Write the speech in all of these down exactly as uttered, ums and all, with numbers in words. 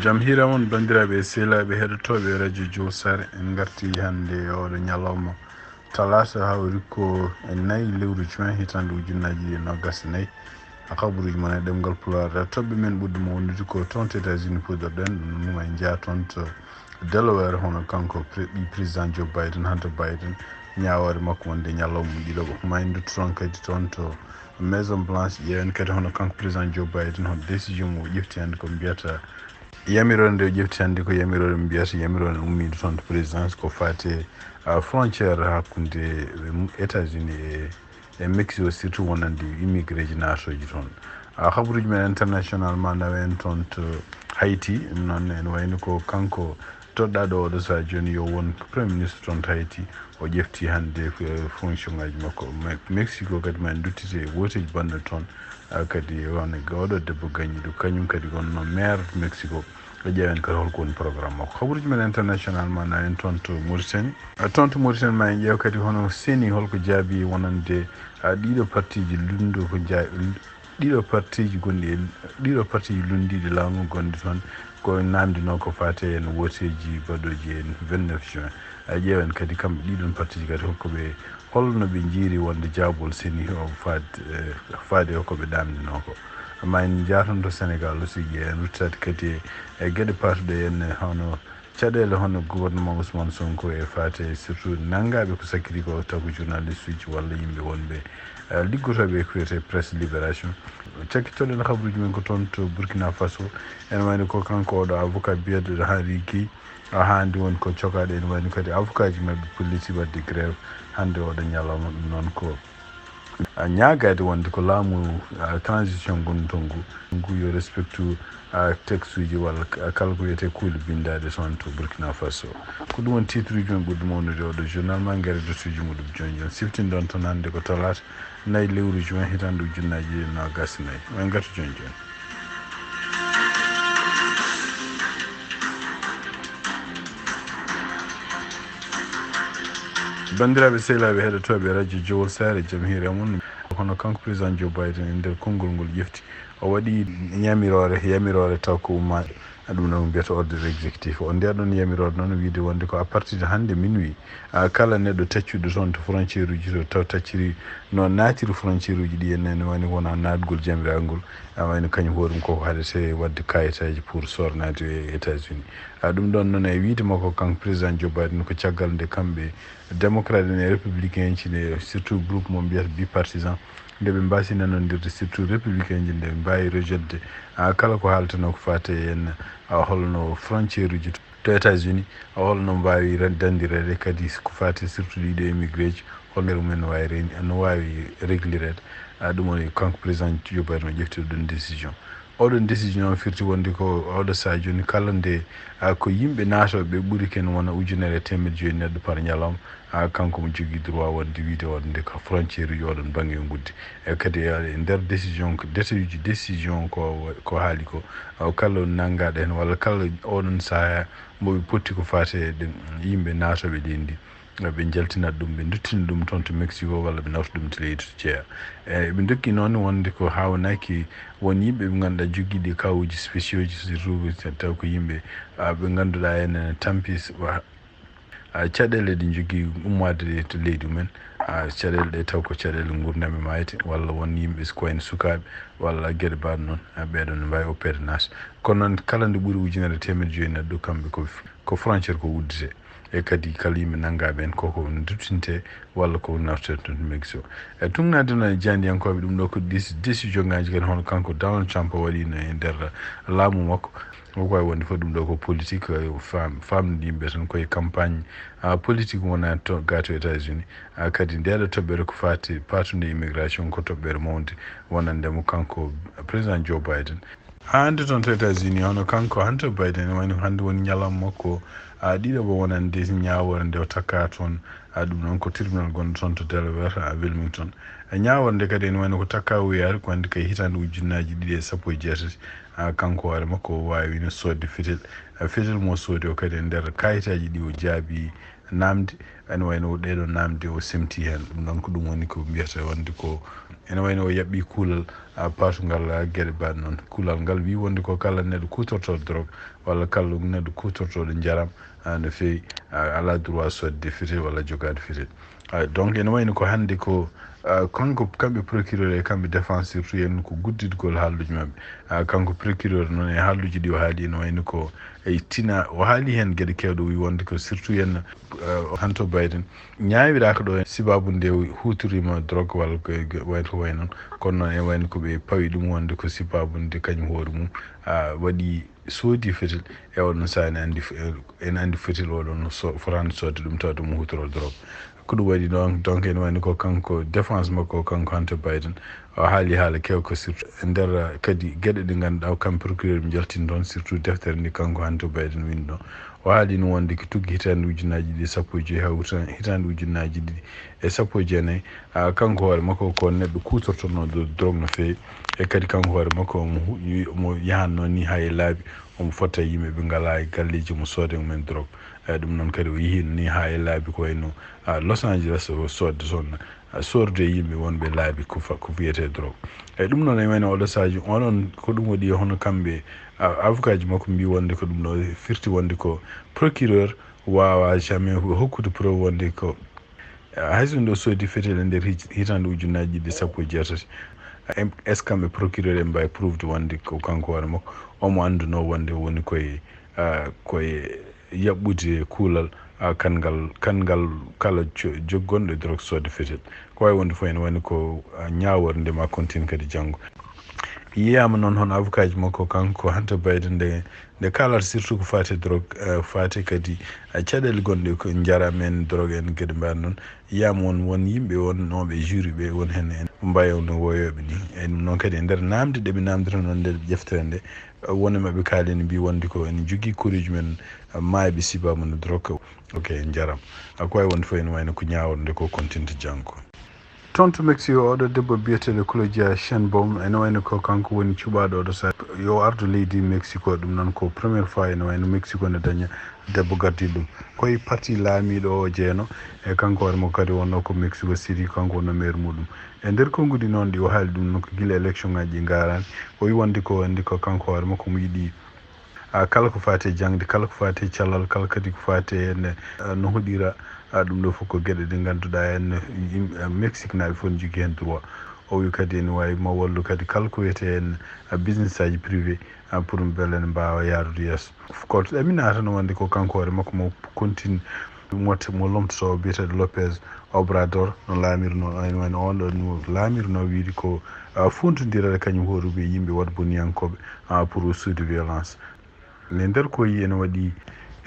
Jam hiira mon, banndiraaɓe e sehilaaɓe heɗotooɓe Radio Jowol Sare. En ngartii hannde e oɗo ñalawma talaata, hawri ko e nayi lewru juin, hitaande ujunnaaji ɗiɗi e noogaas e nayi. A kabaruuji mon e ɗemngal Pulaar, e toɓɓe men ɓurɗe mawnude ko toon to États-Unis puɗɗorɗen, ɗum noon en njaha toon to Delaware, hono kanko pre-, ɓii président Joe Biden, Hunter Biden, ñaawoore makko wonde ñalawma ɗiɗaɓo. Ma en ndutto toon kadi toon to Maison Blanche, ƴeewen kadi hono kanko président Joe Biden, hono décision mo o ƴefti hannde ko mbiyata yamiroore nde o ƴefti hannde ko yamiroore mo mbiyata yamiroore ummiinde toon to présidence ko faati e, ah, frontière hakkunde, eh, États-Unis e, e Mexico, surtout wonande immigré ji naatooji toon. Ah, kabaruuji men international ma nawe en toon to Haïti, ɗum noon ene wayno ko kanko toɗɗaaɗo oɗo sahaa jooni yo won premier ministre toon to Haïti. O ƴefti hannde, eh, fonction ngaji makko. Me-, Mexico kadi ma en duttite e wooteeji banɗo toon. Ah, kadi won oɗo debbo gañɗo, kañum kadi wonno maire Mexico. O ƴeewen kadi holko woni programme makko. Kabaruuji men international ma nawe en toon to Mauritanie. Ah, toon to Mauritanie ma en ƴeew kadi hono seni holko jaabi wonande, ah, ɗiɗo partiji lunndo ko jaa-, ɗiɗo partiji gonɗi e, ɗiɗo partiji lunndiiɗi laamu gonɗi toon ko namdinoo ko faati e wooteeji baɗooji e vingt-neuf juin. A ƴeewen kadi kamɓe ɗiɗon partiji kadi hokko ɓe, holno ɓe njiiri wonde jaabol seni o faad-, eh, faade hokko ɓe namdinoo ko. Ma en njaha toon to Sénégal aussi, ƴeewen ruttitaade kadi e, e geɗe paatuɗe en hono caɗeele hono gouvernement Ousmane Sonko e faate surtout nanngaaɓe ko sakkiti ko taw ko journaliste uji walla yimɓe wonɓe, eh, liggotooɓe e ko wiyetee presse libération. Cakkittoɗen kabaruuji men ko toon to Burkina Faso, ene wayno ko kanko oɗo avocat biyeteeɗo Henri Guy, a haandi woni ko cokaaɗo, ene wayno kadi avocat ji maɓɓe polliti waɗde grève hannde oɗo ñalawma, ɗum noon ko a ñaagaade wonde ko laamu, a, transition ngonɗo toon ngu, ngu yo respectu, a, texte uji walla k-, kala ko wiyetee kuule binndaaɗe toon to Burkina Faso. Ko ɗum woni titre uji men ɓurɗi mawnude oɗo journal ma ngare dottuuji muɗum jooni jooni. Siftinɗon toon hannde ko talaata nayi lewru juin hitaande ujunnaaji ɗiɗi e noogaas e nayi. Ma en ngartu jooni jooni. Banndiraaɓe sehilaaɓe heɗotooɓe Radio Jowol Sare, jam hiire mon. Hono kanko président Joe Biden e nder konngol ngol ƴefti, o waɗi yamiroore, yamiroore taw ko ummaade. Ɗum noon mbiyata ordre exécutif. O ndeɗon yamiroore noon wiide wonde ko à partir de hannde minuit, a, kala neɗɗo taccuɗo toon to frontière uji to taw tacciri no naatiri frontière uji ɗi en, ene wayno wona naatgol jamiragol, a, wayno kañum hoore mum koko haɗete waɗde kayitaji pour sornaade e États-Unis. A, ɗum ɗon noon e wiide makko kanko président Joe Biden ko caggal nde kamɓe démocrate en e républicain ji nde surtout groupe mo mbiyata bipartisan nde ɓe mbasi nanondirde surtout républicain ji nde mbawi rejetde, a, kala ko haaltano ko fate en, a, holno frontière uji to États-Unis, a, holno mbawi ren-, dandirede kadi ko fate surtout ɗiɗo immigré ji, holno mumen no wawi ren-, no wawi réglireede. A, ɗum woni kanko président Joe Biden o ƴefti ɗum décision. Oɗon décision o firti wonde ko oɗo saha jooni kala nde, a, ko yimɓe naatooɓe ɓuri ken wona ujunere e teemedde joyi neɗɗo par ñalawma, a, kanko mo jogii droit wonde wiide wonde ko frontière uji oɗon bannge yo ngudde. E kadi, a, e nder décision ko, détail uji décision ko, ko haali ko, a, kala nanngaɗo heen walla kala oɗon saha mo ɓe potti ko faate e ɗum yimɓe naatooɓe leydi ndi. Ɓe njaltinat ɗum, ɓe nduttina ɗum toon to Mexico walla ɓe nawta ɗum to leydi to jeeya. E ɓe ndokki noon wonde ko haawnaki won yimɓe ɓe ngannduɗaa jogiiɗi kawuuji spéciaux ji, surtout taw ko yimɓe, a, ɓe ngannduɗaa ene tampis, wa-, a, caɗeele ɗe njogii ummaade ɗe to leydi mumen, a, caɗeele ɗe taw ko caɗeele nguurndam e maayde, walla won yimɓe ko wayno sukaaɓe, walla geɗe mbaɗ noon, a, ɓeɗon ne mbaawi oppeede naata. Kono noon kala nde ɓuri ujunere e teemedde joyi neɗɗo, kamɓe ko, ko frontière ko udditee. E kadi kala yimɓe nanngaaɓe heen koko duttinte walla ko naftete toon to Mexico. E tuugnaade noon e jaandiyankooɓe ɗum ɗo ko déci-, décision ngaji kadi hono kanko Donald Trump o waɗino e nder laamu makko. O ko wawi wonde fof ɗum ɗo ko politique, e fam-, famnude yimɓe tan koye campagne, a, politique wona to, ga to États-Unis. A, kadi ndeɗo toɓɓere ko fati patunde immigration ko toɓɓere mawnde wonande mo kanko président Joe Biden. Haa hannde toon to États-Unis, hono kanko Hunter Biden, wayno hannde woni ñalawma makko, a, ɗiɗaɓo wonande ñaawoore nde o takka toon, a, ɗum noon ko tribunal gonɗo toon to Delaware, a, Wilmington. E ñaawoore nde kadi ene wayno ko takka o wiyaade ko hannde kay hitaande ujunnaaji ɗiɗi e sappo e jeetati, a, kanko hoore makko o waawino soodde fetel. A, fetel mo soodi o kadi e nder kayitaaji ɗi o jaabi, Namde, ene wayno ɗeɗo namde o semti heen. Ɗum ɗon ko ɗum woni ko mbiyata wonde ko ene wayno o yaɓɓi kuulal, a, paatungal, a, geɗe mbaɗe noon. Kuulal ngal wi wonde ko kala neɗɗo kuutortooɗo drogue walla kala neɗɗo kuutortooɗo njaram, a, no feewi, a, alaa droit soodde fetel walla jogaade fetel. A, donc ene wayno ko hannde ko, a, kanko, kamɓe procureur e kamɓe défense surtout, en ko gudditgol haalluuji maɓɓe. A, kanko procureur noon e haalluuji ɗi o haali ene wayno ko e tina o haali heen geɗe keewɗe, o wi wonde ko surtout en, a, Hunter Biden ñaawiraaka ɗo e sibabu nde huutoriima drogue walla ko e, way ko way noon. Kono noon e wayno ko ɓe pawi ɗum wonde ko sibabu nde kañum hoore mum, a, waɗi soodi fetel e oɗon sahaa ene anndi f-, ene anndi fetel oɗon so-, fotaani soodde ɗum tawa ɗum huutoroo drogue. Ko ɗum waɗi ɗon, donc ene wayno ko kanko défense makko, kanko Hunter Biden, o haali haala keewka surtout e nder, uh, kadi geɗe ɗe ngannduɗaa kam procureur mi jaltini ɗon, surtout deftere nde kanko Hunter Biden windi ɗon. O haali no wonde ko tuggi hitaande ujunnaaji ɗiɗi sappo e joyi haa wuta-, hitaande ujunnaaji ɗiɗi e sappo e jeenayi. Ah, kanko hoore makko ko neɗɗo kuutortonooɗo drogue no feewi. E kadi kanko hoore makko omo hu-, omo yahanno ni haa e laabi, omo fotta e yimɓe ɓe ngalaa e galleeji, omo sooda e mumen drogue. Eh, ɗum noon kadi o yehi ni haa e laabi ko wayno, ah, Los Angeles, o soodde toon, ah, soorde e yimɓe wonɓe laabi ko fa-, ko wiyetee drogue. Eyi, ɗum noon ene wayno oɗo sahaji, onon ko ɗum waɗi hono kamɓe, a-, avocat ji makko mbi wonde ko ɗum ɗo firti wonde ko procureur waawaa jamais hokkude preuve wonde ko, a, hay so ɗum ɗo soodi fetel e nder hij-, hitaande ujunnaaji ɗiɗi sappo e jeetati. Em, est-ce que kamɓe procureur en mbaawi prouve de wonde ko kanko hoore makko omo anndunoo wonde woni koye, a, koye yaɓɓude kuulal, a, kanngal, kanngal kala jo-, joggonɗo e drogue soodde fetel. Ko waawi wonde fof ene wayno ko, a, ñaawoore nde ma continue kadi janngo. Yiyaama noon hono avocat ji makko kanko Hunter Biden nde, nde kaalata surtout ko faati e drogue, a, faati kadi, a, caɗeele gonɗe ko njaram en, drogue en, geɗe mbaɗe noon. Yiyaama won, won yimɓe wonnooɓe e jury ɓe, won heen en mbayaw no woyooɓe ni. E ɗum noon kadi e nder naamnde ɗe ɓe naamndata noon nder ƴeftere nde, won e maɓɓe kaalini mbi wonde ko ene jogii koreeji men, a, maayɓe sibabu no drogue, ok, njaram. A, ko wawi wonde fof ene wayno ko ñaaworde ko continue janngo. Toon to Mexico, oɗo debbo biyeteeɗo Claudia Sheinbaum, ene wayno ko kanko woni cuɓaaɗo oɗo saaha yo ardu leydi Mexico. Ɗum noon ko première fois ene wayno Mexico ne daña debbo gardiiɗo ɗum. Koye parti laamiiɗo o jeeyno, e kanko hoore makko kadi wonno ko Mexico City, kanko wonno maire muɗum. E nder konguɗi noon ɗi o haali ɗum noon ko gila élection ngaji ɗi ngarani, o wi wonde ko, wonde ko kanko hoore makko mo yiɗi, a, kala ko faati e jaŋde, kala ko faati e cellal, kala kadi ko faati e ne, a, no hoɗira, a, ɗum ɗo fof ko geɗe ɗe ngannduɗaa en yim-, a, Mexique naaɓe fof ne jogii heen droit. O wi kadi ene waawi ma wallu kadi kala ko wiyetee en, a, business aji privé, a, pour mbele ne mbaawa yaarude yeeso. Ko to ɗaminaa tan wonde ko kanko hoore makko mo continue mo, mo lomtotoo biyeteeɗo Lopez Obrador no laamirno, ene wayno on ɗon no laamirno wiide ko, a, fuuntondirere kañum hoore ɓe yimɓe waɗ boniyankooɓe, a, pour suude violence. E nder ko yi ene waɗi,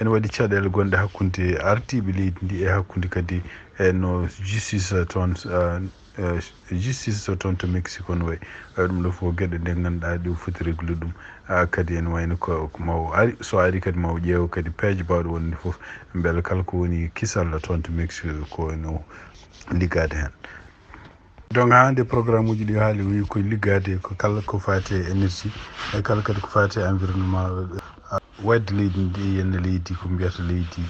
ene waɗi caɗeele gonɗe hakkunde ardiiɓe leydi ndi e hakkunde kadi e no justice toon, a, e justice toon to Mexico no wayi. E ɗum ɗo fof geɗe ɗe ngannduɗaa ɗe foti réglude ɗum. A, kadi ene wayno ko, ko maw ari, so ari kadi maw ƴeewo kadi peeje baawɗe wonde fof, mbele kala ko woni kisal toon to Mexico ko ene liggaade heen. Donc haa nde programme uji ɗi haali o wi ko liggaade ko kala ko faati e énergie e kala kadi ko faati e environnement, a, waɗde leydi ndi e yenna leydi ko mbiyata leydi.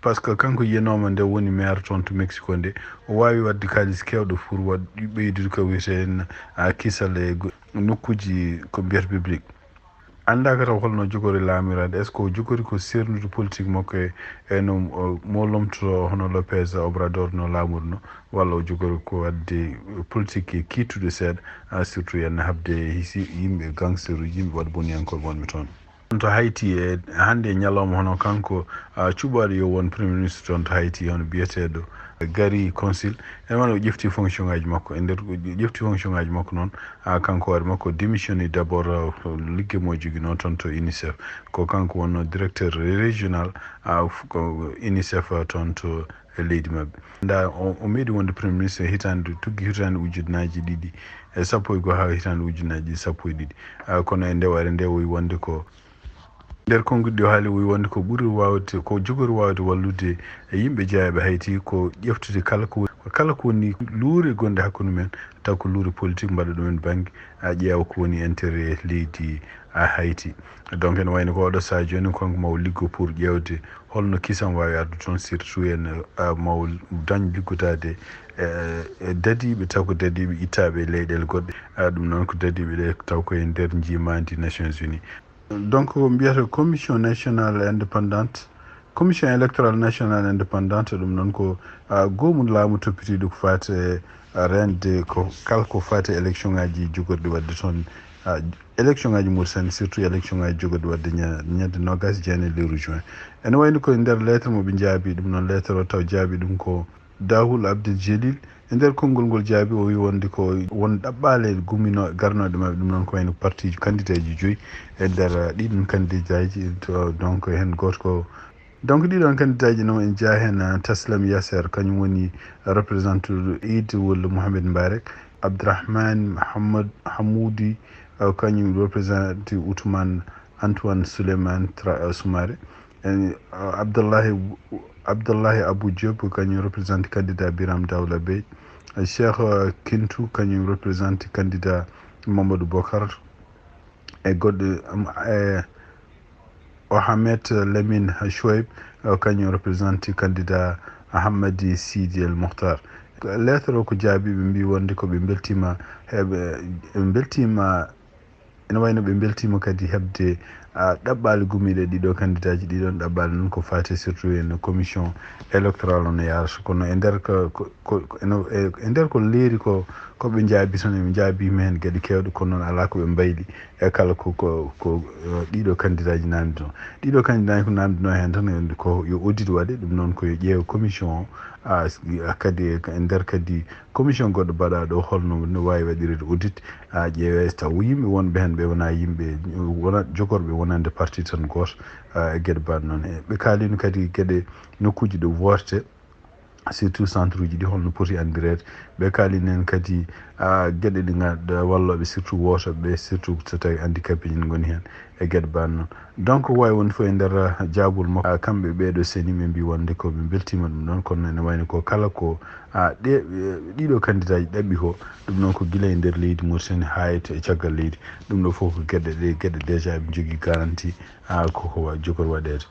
Par ce que kanko yiyanooma nde woni maire toon to Mexico nde, o waawi waɗde kaalis keewɗo pour waɗ-, ɓeydude ko wiyetee en, a, kisal e go-, nokkuuji ko mbiyata public. Anndaaka taw holno jogori laamiraade, est-ce que o jogori ko seerndude politique makko e, e no, o, mo lomtotoo hono Lopez Obrador no laamorno, walla o jogori ko waɗde politique kiittude seeɗa, a, surtout yenna haɓde hisi-, yimɓe gangster uji, yimɓe waɗ boniyankooɓe wonɓe toon. To Haïti e hannde e ñalawma hono kanko, a, cuɓaaɗo yo won premier ministre toon to Haïti, hono biyeteeɗo Gary Conille, ene wano o ƴefti fonction ngaji makko. E nder o ƴefti fonction ngaji makko noon, a, kanko hoore makko démissionné d'abord, a, ligge mo joginoo toon to UNICEF. Ko kanko wonno directeur régional, a, f-, ko UNICEF, a, toon to e leydi maɓɓe. Nda o, o meeɗi wonde premier ministre e hitaande, tuggi hitaande ujunnaaji ɗiɗi e sappo e go'o haa hitaande ujunnaaji ɗiɗi sappo e ɗiɗi. A, kono e ndeware nde o wi wonde ko nder konguɗi ɗi o haali, o wi wonde ko ɓuri waawde, ko jogori waawde wallude e yimɓe jeeyaaɓe Hayti ko ƴeftude kala ko woni Kala ko woni luure gonɗe hakkunde men, taw ko luure politique, mbaɗa ɗumen bannge, a ƴeewa ko woni intérêt leydi a Hayti. Donc ene wayno ko oɗo saha jooni kanko maw liggo pour ƴeewde holno kisam waawi ardu toon, surtout en, a, maw dañ liggodaade, e, e dadiiɓe, taw ko dadiiɓe ittaaɓe e leyɗeele goɗɗe. A, ɗum noon ko dadiiɓe ɗe taw ko e nder njiimaandi Nations Unies. Donc ko mbiyata commission nationale indépendante, commission électorale nationale indépendante, ɗum noon ko, a, goomu laamu toppitiiɗo ko faati e, a, reende ko kala ko faati e élection ngaji jogorɗi waɗde toon, a, élection ngaji Mauritanie, surtout élection ngaji jogorɗi waɗde ña-, ñande noogas e jeenayi lewru juin. Ene wayno ko e nder lettre mo ɓe njaabi ɗum noon, lettre o taw jaabi ɗum ko Dahul Abdel Jelil. E nder konngol ngol jaabi, o wi wonde ko won ɗaɓɓaale gumino garnooɗe maɓɓe, ɗum noon ko wayno partiiji candidat ji joyi. E nder, uh, ɗiɗon candidat ji, to, donc heen gooto ko, donc ɗiɗon candidat ji noon en jeyaa heen, uh, Taslam Yasser, kañum woni représentant Eid Wul Mohamed Mbarek, Abdourahmane Hamad Hamoudi, uh, kañum représentant Ousmane Antoine Souleymane Tra-, uh, Soumaré, en, uh, Abdoulahi, Abdoulahi Abou Diop, kañum représentant candidat Biram Daoula Bey, uh, Cheikh, uh, Kintou, kañum représentant candidat Mamadou Bokar, e goɗɗo, um, e Mohamed Lamine Chouaib, uh, kañum représentant candidat Hamadi Sidi El Mokhtar. Lettre o ko jaabi, ɓe mbi wonde ko ɓe mbeltiima, heɓe, ɓe mbeltiima, ene wayno ɓe mbeltiima kadi heɓde, a, ɗaɓɓaali gumiiɗe ɗiɗo candidat ji, ɗiɗon ɗaɓɓaali noon ko faati surtout en commission électorale on e yaarata. Kono e nder ko, ko, ko, ko, eno, e, e nder ko leeri ko, ko ɓe njaabi toon, ɓe njaabiima heen geɗe keewɗe, kono noon alaa ko ɓe mbayli e kala ko, ko, ko, eh, ɗiɗo candidat ji naamndinoo. Ɗiɗo candidat ji ko naamndinoo heen tan, ko yo audit waɗe, ɗum noon ko yo ƴeew commission o, a, a, kadi e nder kadi commission goɗɗo baɗaaɗo o, holno no waawi waɗireede audit, a, ƴeewee taw yimɓe wonɓe heen ɓe wonaa yimɓe, wona jogorɓe wonande parti tan gooto, a, e geɗe mbaɗ noon. E ɓe kaalino kadi geɗe nokkuuji ɗo woote, surtout centre uji ɗi holno poti anndireede. Ɓe kaalino heen kadi, a, geɗe ɗi ngannduɗaa wallooɓe surtout wootoɓe ɓe, surtout so tawi handicapé ji ngoni heen e geɗe mbaɗ noon. Donc ko waawi wonde fof e nder, a, jaabol makko, a, kamɓe ɓeeɗo seni ɓe mbi wonde ko ɓe mbeltiima ɗum ɗoon, kono ene wayno ko kala ko, a, ɗe, e, ɗiɗo candidat ji ɗaɓɓi ko, ɗum noon ko gila e nder leydi Mauritanie haa e to, e caggal leydi. Ɗum ɗo fof ko geɗe ɗe, geɗe déjà ɓe njogii garantie, a, ko, ko wa-, jogori waɗeede.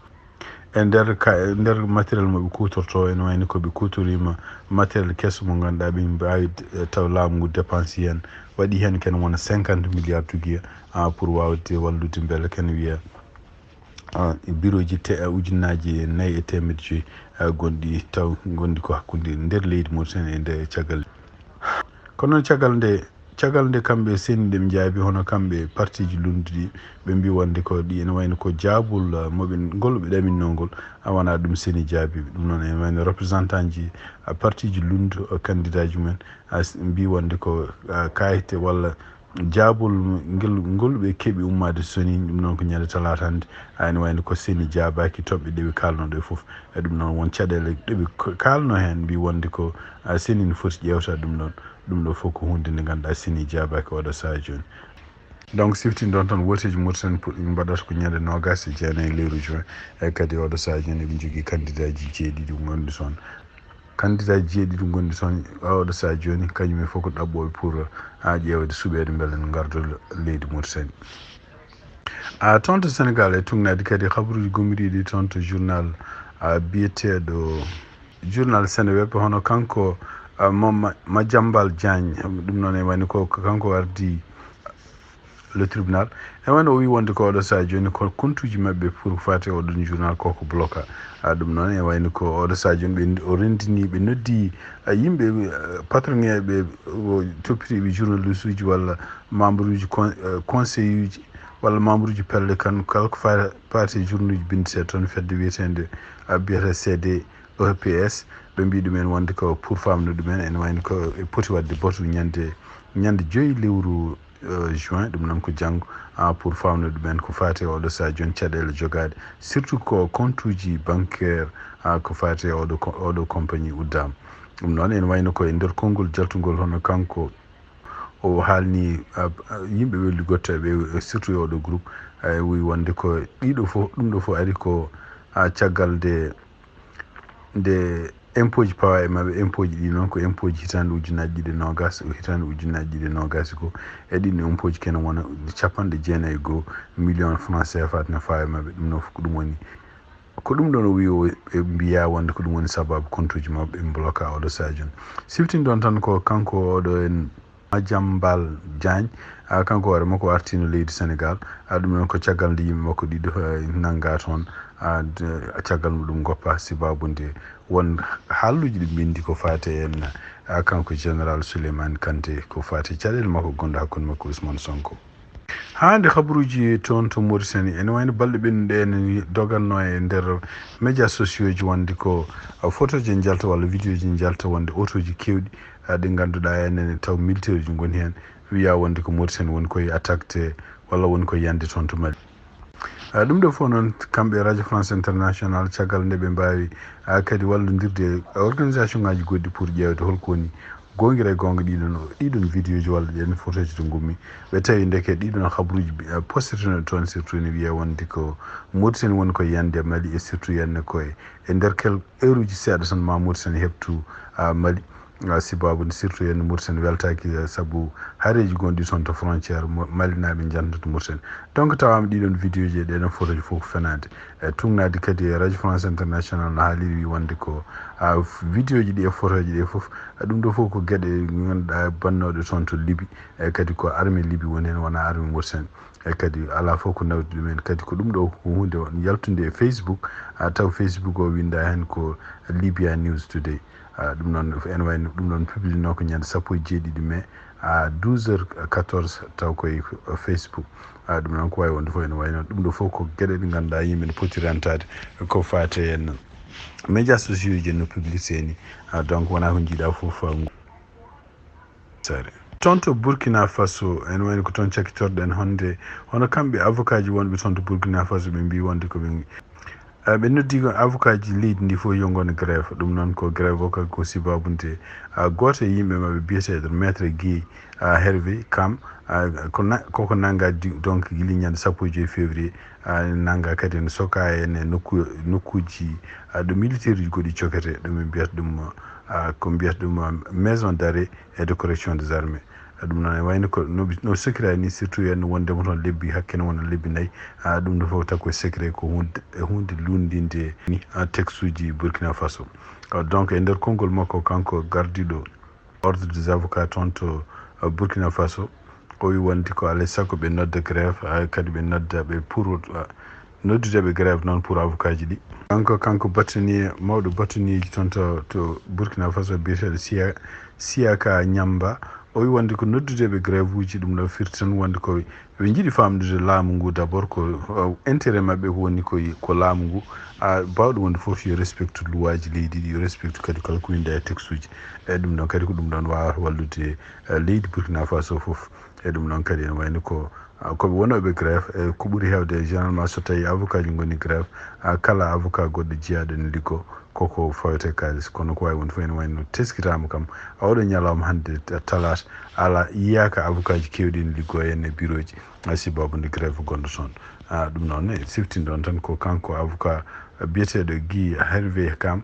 E nder ka, e nder matériel mo ɓe kuutortoo, ene wayno ko ɓe kuutoriima matériel keso mo ngannduɗaa ɓe mbaawi, e, taw laamu ngu dépense heen, waɗi heen ken wona cinquante milliards tugiya, a, pour waawde wallude mbele ken wiya, a, e bureau ji te-, a, ujunnaaji nayi e teemedde joyi, a, gonɗi taw ngonɗi ko hakkunde nder leydi Mauritanie e nder caggal. Kono noon caggal nde, caggal nde kamɓe seni nde ɓe njaabi, hono kamɓe partiiji lunnduɗi, ɓe mbi wonde ko ɗi ene wayno ko jaabul, a, mo ɓe, ngol ɓe ɗaminno ngol, a, wonaa ɗum seni jaabi. Ɗum noon ene wayno représentant ji, a, partiiji lunndu, a, candidat ji mumen, a, s-, mbi wonde ko, a, kayite walla jaabol ngel, ngol ɓe keɓi ummaade soni, ɗum noon ko ñande talaata hannde, a, ene wayno ko seni jaabaaki toɓɓe ɗe ɓe kaalno ɗe fof. E ɗum noon won caɗeele ɗe ɓe ko-, kaalno heen, mbi wonde ko, a, seni no foti ƴeewta ɗum ɗoon. Ɗum ɗo fof ko huunde nde ngannduɗaa seni jaabaaki oɗo sahaa jooni. Donc siftin ɗoon tan wooteeji Mauritanie puɗɗiima mbaɗata ko ñande noogaas e jeenayi lewru juin, e kadi oɗo sahaa jooni eɓe njogii candidat ji jeeɗiɗi ngonɗi toon. Candidat ji jeeɗiɗi ngonɗi toon, oɗo sahaa jooni, kañum e fof ko ɗaɓɓooɓe pour, a, ƴeewde suɓeede mbele no ngardo leydi Mauritanie. A, toon to Sénégal e tugnaade kadi habaruuji gomɗiiɗi toon to journal, a, biyeteeɗo journal Seneweb, hono kanko, a, Ma-, Ma-, Madiambal Diagne, ɗum noon e wayno ko, ko kanko ardii le tribunal. E wayno o wi wonde ko oɗo sahaa jooni ko kontuuji maɓɓe pour faati e oɗon journal ko, ko bloqué. A, ɗum noon e wayno ko oɗo sahaa jooni ɓe, o renndini, ɓe noddi, a, yimɓe, a, patron ŋeeɓe, o toppitiiɓe journaliste uji walla membre uji con-, a, conseil uji walla membre uji pelle kan, kala ko fa-, faati e journal uji binndeteeɗi toon fedde wiyeteende, a, biyata C D E P S, ɓe mbi ɗumen wonde ko pour faamnude ɗumen, ene wayno ko e poti waɗde batu ñande, ñande joyi lewru, eh, juin, ɗum noon ko janngo, ah, pour faamnude ɗumen ko faati e oɗo sahaa jooni caɗeele jogaaɗe, surtout ko compte uji bancaire, ah, ko faati e oɗo ko, oɗo compagnie uddaama. Ɗum noon ene wayno ko e nder konngol jaltungol hono kanko o haalni, ah, ah, yimɓe ɓe liggoto ɓe, surtout e oɗo groupe, ah, o wi wonde ko ɗiɗo fof, ɗum ɗo fof ari ko, ah, caggal nde, nde Impôt ji pawa e maɓɓe, impôt ji ɗi noon ko impôt ji hitaande ujunnaji ɗiɗi e noogas, hitaande ujunnaji ɗiɗi e noogas ko e ɗin impôt ji kene wona capanɗe jeenayi e goo million franc C F A ne fawa e maɓɓe. Ɗum noon fof ko ɗum woni, ko ɗum ɗoon o wi o ɓe mbiya wonde ko ɗum woni sababu kontuuji maɓɓe ɓe bloka oɗo sadio. Siftin ɗoon tan ko kanko oɗo en Madiambal Diagne, a kanko hoore makko artino leydi Sénégal. A ɗum noon ko caggal nde yimɓe makko ɗiɗo eh, nannga toon. A d- caggal muɗum goppa sibabu nde won haalluuji ɗi mbindi ko faati en a kanko général Souleymane Kanté ko faati caɗeele makko gonɗo hakkunde makko Ousmane Sonko. Haa nde kabaruuji toon to Mauritanie ene wayno balɗe ɓennuɗe ene ni doganno e nder média sociaux ji wonde ko photoji njalta walla vidéo ji njalta wonde otoji kewɗi ɗi ngannduɗaa enen taw militaire ji ngoni heen wiya wonde ko Mauritanie woni koye attaqué walla woni koye yande toon to Mali. Ah, ɗum ɗo fof noon kamɓe Radio France International caggal nde ɓe mbaawi ah, kadi wallondirde e organisation ngaji goɗɗi pour ƴeewde holko woni goongira e goonga ɗiɗon ɗiɗon vidéo ji walla ɗen photo ji to ngummi ɓe tawi ndeke ɗiɗon habruji postirtino toon surtout ne wiya wonde ko Mauritanie woni ko yande Mali e surtout yande koye e nder kel heure uji seeɗa tan ma Mauritanie heɓtu ah, Mali. Ah, sibabu nde surtout en Mauritanie weltaki eh, sabu hareji gonɗi toon to frontière malinaɓe jantata Mauritanie. Donc tawama ɗiɗon vidéo ji e ɗeɗon photo ji fof ko fenade e tugnade kadi e Radio France International no haaliri wi wonde ko ah, vidéo ji ɗi e photo ji ɗi fof ah, ɗum ɗo fof ko gueɗe ganduɗa bannoɗe toon to Libi e kadi ko armée Libi woni hen wona armée Mauritanie. E kadi ala fof ko nawdi ɗumen kadi ko ɗum ɗo ko hunde yaltude e Facebook a taw Facebook o winda hen ko Libya News Today. Ah, ɗum noon ene wayno ɗum ɗon publino ko ñande sappo e jeeɗiɗi mai à douze heures quatorze taw koye Facebook. Ah, ɗum noon ko wawi wonde fof ene wayno ɗum ɗo fof ko gueɗe ɗe ganduɗa yimɓe ne poti rentade ko fate en média sociaux ji no publicité ni. Ah, donc wona ko jiiɗa fof sare toon to Burkina Faso ene wayno ko toon cakkitorɗen honde hono kamɓe avocat ji wonɓe toon to Burkina Faso ɓe mbi wonde koɓe Eh, ɓe noddi ko avocat ji leydi ndi fof yo ngon grève. Ɗum noon ko grève o kadi ko sibabude ah, gooto e yimɓe maɓɓe biyeteeɗo maître Guy ah, Hervé Kam ah, ko na- koko nanga di- donc gili ñande sappo e joyi février ah, nanga kadi ne soka en e nokku nokkuji ah, ɗo militaire uji goɗɗi cokete ɗum ɓe mbiyata ɗum ah, ko mbiyata ɗum ah, maison d'arrêt et de correction des armées. Ɗum noon e wayno ko no no sokira ni surtout en wondema toon lebbi hakke no wona lebbi nayi. Ah, ɗum ɗo fof taw ko secret ko hunde e hunde lundinde ni ah, texte uji Burkina Faso. Ah, donc e nder konngol makko kanko gardiɗo ordre des avocats toon to ah, Burkina Faso o wi wonde ko alay sago ɓe nodda grève ah, kadi ɓe nodda ɓe pour ah, noddudeɓe grève noon pour avocat ji ɗi. Kanko kanko batini mawɗo batiniiji toon to to Burkina Faso biyeteeɗo Siya Siyaka Ñamba o wi wonde ko noddudeɓe grève uji ɗum ɗo firti tan wonde ko ɓe jiiɗi famdude laamu ngu d'abord ko intérêt maɓɓe ko woni ko ko laamu ngu a bawɗo wonde fof yo respecte luwaji leydi ɗi yo respecte kadi kala ko winda e texte uji. E ɗum ɗon kadi ko ɗum ɗon wawata wallude eh, leydi Burkina Faso fof. E ɗum ɗon kadi ene wayno ko ah, koɓe wonoɓe grève e ko ɓuri hewde généralement so tawi avocat ji goni grève ah, kala avocat goɗɗo jeyaɗo ene liggo koko fawete kalis kono ko wawi wonde fof ene wayno teskitama kam a oɗo ñalawma hande talata ala yiyaka avocat ji kewɗi ene liggo e ene bureau ji ah, sibabude grève gonɗo toon. Ah, ɗum noon ne siftin ɗon tan ko kanko avocat biyeteɗo Guy Hervé Kam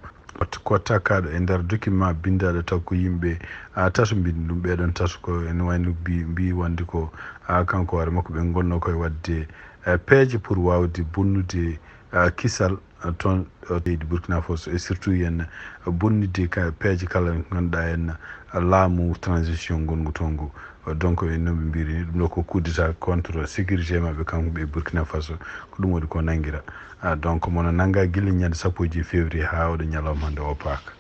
ko takkaɗo e nder document bindaɗo taw ko yimɓe ah, tato mbindi ɗum ɓeɗon tato ko ene wayno mbi mbi wonde ko ah, kanko hoore makko ɓe gonno koye wadde eh, peeje pour wawde bonnude ah, kisal ah, toon eh, leydi Burkina Faso e surtout yen bonnidde ka peeje kala ganduɗa en laamu transition gongu toon ngu. Donc e noɓe mbiri ni ɗum ɗo ko coup d'état contre sécurité maɓɓe kanko ɓe Burkina Faso ko ɗum waɗi ko nangira. Ah, donc mono nanga gila ñande sappo e joyi février ha oɗo ñalawma hande o paaka.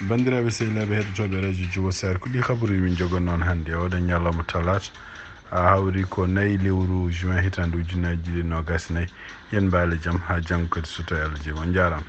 Bandiraɓe sehilaɓe heɗotoɓe radio Jubo Sar ko ɗi kabaruji min jogon noon hande oɗo ñalawma talata a hawri ko nayi lewru juin hitande ujunnaji ɗiɗi nogas nayi. Yen mbaale jaam ha janngo kadi so tawi Allah jeewi on jarama.